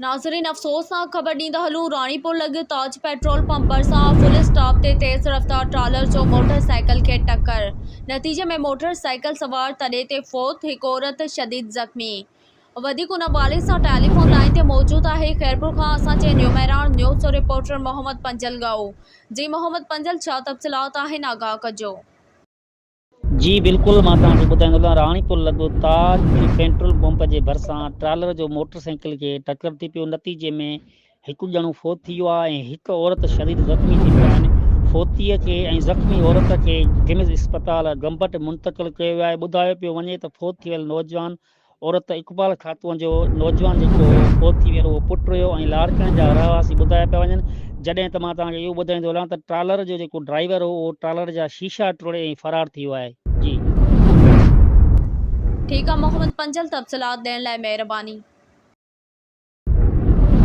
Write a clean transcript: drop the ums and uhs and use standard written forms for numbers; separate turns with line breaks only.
ناظرين افسوسناڪ خبر ڏيندا هلون راڻيپور لڳ تاج پيٽرول پمپ ڀرسان فل اسٽاپ تي تيز رفتار ٽرالر جو موٽر سائيڪل کي ٽڪر نتيجي ۾ موٽر سائيڪل سوار تڏي تي فوت هڪ عورت شديد زخمي وڌيڪ ان حوالي سان ٽيليفون لائين تي موجود آهي خيرپور کان اسان جي نيو مهراڻ نيوز جو رپورٽر محمد پنجل ڳاهو جي محمد پنجل ڇا تفصيلات آهن آگاهه ڪجو.
جي بلڪل مان توهان کي ٻڌائيندو هلان راڻيپور لڳ تاج پيٽرول پمپ جي ڀرسان ٽرالر جو موٽر سائيڪل کي ٽڪر ٿي پيو نتيجي ۾ هڪ ڄڻو فوت ٿي ويو آهي ۽ هڪ عورت شديد زخمي ٿي پيا آهن فوتي کي ۽ زخمي عورت کي گمز اسپتال گمبٽ منتقل ڪيو ويو آهي ٻڌايو پيو وڃي ته فوت ٿي ويل نوجوان عورت اقبال خاتون جو نوجوان جيڪو فوت ٿي ويل اهو پٽ هيو ۽ لاڙڪاڻي جا رهواسي ٻڌايا پيا وڃن جڏهن ته مان توهان کي اهو ٻڌائيندو هلان ته ٽرالر جو جيڪو ڊرائيور هو اهو ٽرالر جا شيشا ٽوڙي ۽ فرار ٿي ويو آهي جي.
ٺيڪ آ محمد پنجل تفصيلات ڏيڻ لاء مهرباني.